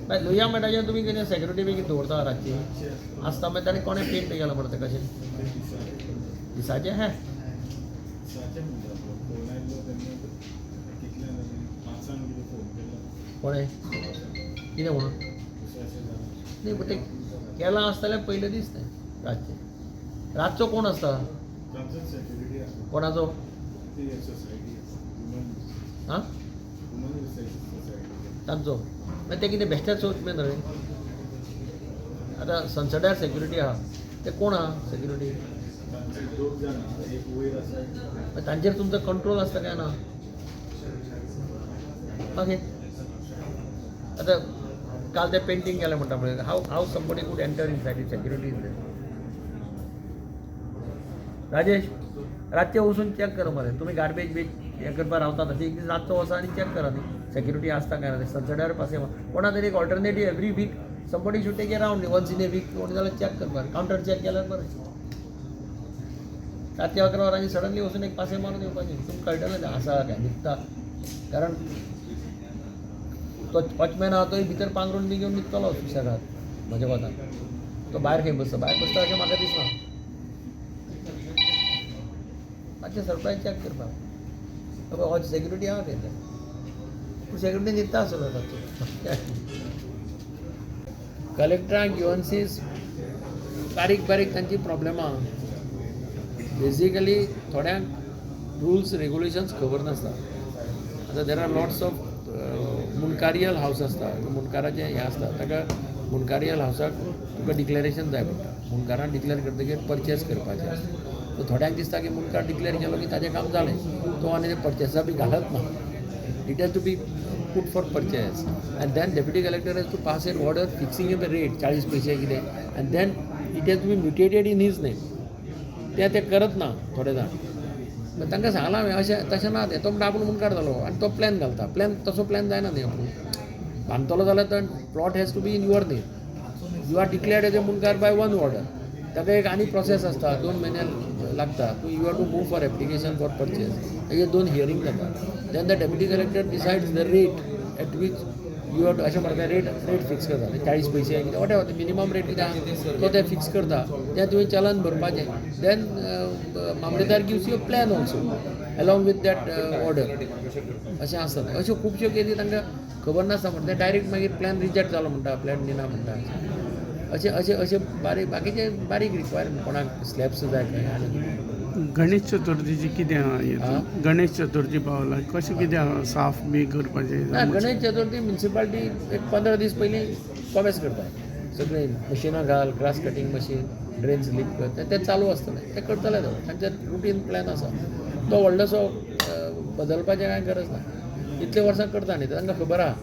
मागीर लोहिया मठाचेर तुमी कितें सेक्युरिटी बी कितें दवरता रातची आसता? मागीर ताणें कोणें पेंट केलां म्हणटा तें कशें दिसाचें हें? दिसाचें म्हणटा, फोन आयलो तेन्ना कितल्यांक जालें, 5 कितें फोन केलो. कोणें कितें म्हणून? अशें अशें जालें. न्ही, पण तें केलां आसतलें पयले दीस तें रातचें. रातचो कोण आसता? तांचोच सेक्युरिटी आसा. कोणाचो? ती सोसायटी आसा, वुमन. आं. Woman research society. तांचो. मागीर ते कितें बेश्टेच वचपी न्हय. आतां सनसेटार सेक्युरिटी आहा, ते कोण आहा सेक्युरिटी? तांचे दोग जाण आहा, एक वयर आसा, एक तांचेर तुमचो कंट्रोल आसता काय ना? मागीर आतां काल ते पेंटींग केलें म्हणटा पळय, how somebody could enter inside if security is? Rajesh, रातचें वचून चॅक कर मरे. तुमी गार्बेज बीज हें करपाक रावतात तशें एक दीस रातचो वचा आनी चॅक करा न्ही, सेक्युरिटी आसता काय ना. सनसेटार पासे कोणा तरी एक alternative, every week somebody should take a round, once in a week कोण जाल्यार चॅक करपाक, कावंटर चॅक केल्यार बरें. रातच्या 11 वरांनी सडनली वचून एक पासे मारून येवपाचें, तुमकां कळटलें तें आसा काय न्हिदता. कारण तो वॉचमॅन आहा तोय भितर पांगरून बी घेवन न्हिदतलो सुशेगाद म्हज्या कोतान. तो भायर खंय बसता, भायर बसता अशें म्हाका दिसना. मातशें सरप्रायज चॅक करपाक हो सेक्युरिटी आहा थंय, पूण सेक्युरिटी न्हिदता आसतलो रातचो. कलेक्टराक ग्रिवन्सीस बारीक बारीक तांची प्रॉब्लेमां. बेजिकली थोड्यांक रुल्स रेगुलेशन्स खबर नासता. आतां there are lots of मुंडकारियल house आसता, मुंडकाराचें हें आसता. ताका मुंडकारियल हावसाक तुका डिक्लेरेशन जाय पडटा. मुंडकारान डिक्लेर करतकीर परचेस करपाचें आसता. सो थोड्यांक दिसता की मुंडकार डिक्लेर केलो की ताजें काम जालें, तो आनी ते परचेसा बी घालत ना. It has to be put for purchase and then deputy collector has to pass an order fixing a rate, 40 पयशे कितें, and then it has to be mutated in his name. ते ते करत ना थोडे जाण. मागीर तांकां सांगलां हांवें, अशें तशें ना तें. तो म्हणटा आपूण मुंडकार जालो आनी तो प्लॅन घालता. प्लॅन तसो प्लॅन जायना न्ही. आपूण बांदतलो जाल्यार तर plot has to be in your name. You are declared as a Mundkar by one order. ताका एक आनी प्रोसेस आसता, 2 म्हयने लागता. तूं you have to move for application for purchase. ताजेर दोन हियरींग जाता, then the deputy collector decides the rate at which you have. अशें म्हणटा, रेट फिक्स करता, 40 पयशे कितें, what ever minimum rate कितें आहा तो ते फिक्स करता. तें तुवें चलन भरपाचें. Then Mamlatdar gives you plan also along with that order. अशें आसता तें. अश्यो खुबश्यो केसी तांकां खबर नासता म्हणटा, ते डायरेक्ट मागीर प्लॅन रिजेक्ट जालो म्हणटा, प्लॅन दिना म्हणटा. अशें अशें अशें बारीक बाकीचे बारीक रिक्वायरमेंट, कोणाक स्लॅब्स जाय खंय आनी कितें. गणेश चतुर्थीची कितें आहा? आं? गणेश चतुर्थी पावला, कशें कितें आहा, साफ बी करपाचें? ना, गणेश चतुर्थी म्युनिसिपालिटी एक 15 दीस पयलीं कोमेस करता. सगळीं मशिनां घाल, grass cutting machine, drain slip कर, तें तें चालू आसतलें. तें करतले ते, तांचे रुटीन प्लॅन आसा. तो व्हडलोसो बदलपाचें कांय गरज ना. इतले वर्सां करता न्ही, तांकां खबर आहा.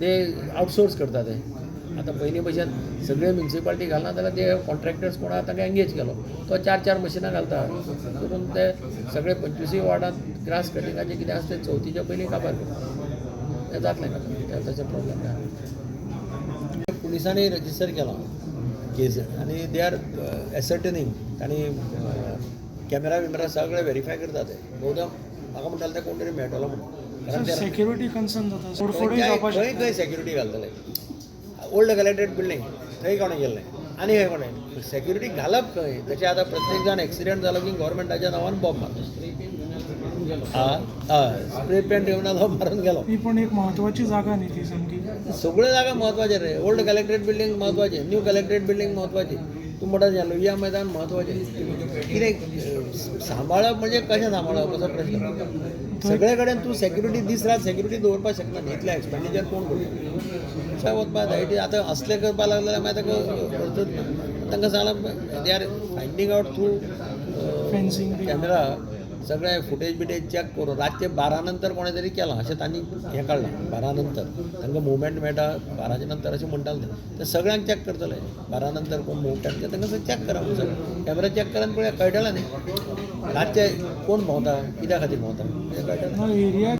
ते आउटसोर्स करता ते. आतां पयलीं भशेन सगळे म्युनिसिपालिटी घालना जाल्यार ते कॉन्ट्रॅक्टर्स कोण आहा तांकां एंगेज केलो, तो चार चार मशिनां घालता करून ते सगळे 25 वॉर्डांत ग्रास कटिंगाचें कितें आसा तें चवथीच्या पयलीं काबार करता. तें जातलें काबार, तें तशें प्रॉब्लेम ना. पुलिसांनी रजिस्टर केलां केस आनी they are एसर्टेनिंग. तांणी कॅमेरा बिमेरा सगळे व्हेरीफाय करता ते. बहुधा म्हाका म्हणटाले ते कोण तरी मेळटलो म्हणून, कारण ते सेक्युरिटी कन्सर्न जाता, तोडफोडूय जावपाक खंय शकता. खंय सेक्युरिटी घालतले? ओल्ड कलेक्टरेट बिल्डींग थंय कोणें केल्लें आनी खंय कोणें सेक्युरिटी घालप खंय? तशें आतां प्रत्येक जाण एक्सिडंट जालो की गव्हर्मेंटाच्या नांवान बॉम्ब मारता. हय, स्प्रे पेंट घेवन तो मारून गेलो. ही पण एक म्हत्वाची जागा न्ही ती सामकी. सगळ्यो जागा म्हत्वाचे रे. ओल्ड कलेक्टरेट बिल्डींग म्हत्वाचें, न्यू कलेक्टरेट बिल्डींग म्हत्वाची, तूं म्हणटा लोहिया मैदान म्हत्वाचें. कितें सांबाळप म्हणजे कशें सांबाळप असो प्रश्न. सगळे कडेन तूं सेक्युरिटी, दीस रात सेक्युरिटी दवरपाक शकना न्ही. इतलें एक्सपेंडिचर कोण करता? अशें वचपा जाय. आतां असलें करपाक लागले जाल्यार मागीर ताका अर्थूच ना. तांकां सांगलां, they are finding out through fencing B. Camera, सगळे फुटेज बिटेज चॅक करून रातचे 12 नंतर कोणें तरी केलां अशें तांणी हें काडलां. 12 नंतर तांकां मुवमेंट मेळटा, 12च्या नंतर अशें म्हणटाले ते. ते सगळ्यांक चॅक करतले, 12 नंतर कोण मूव ते तांकां चॅक करा म्हणून सगळें कॅमेरा चॅक करा आनी पळया, कळटलें न्ही रातचे कोण भोंवता, कित्या खातीर भोंवता तें कळटलें. एरिया.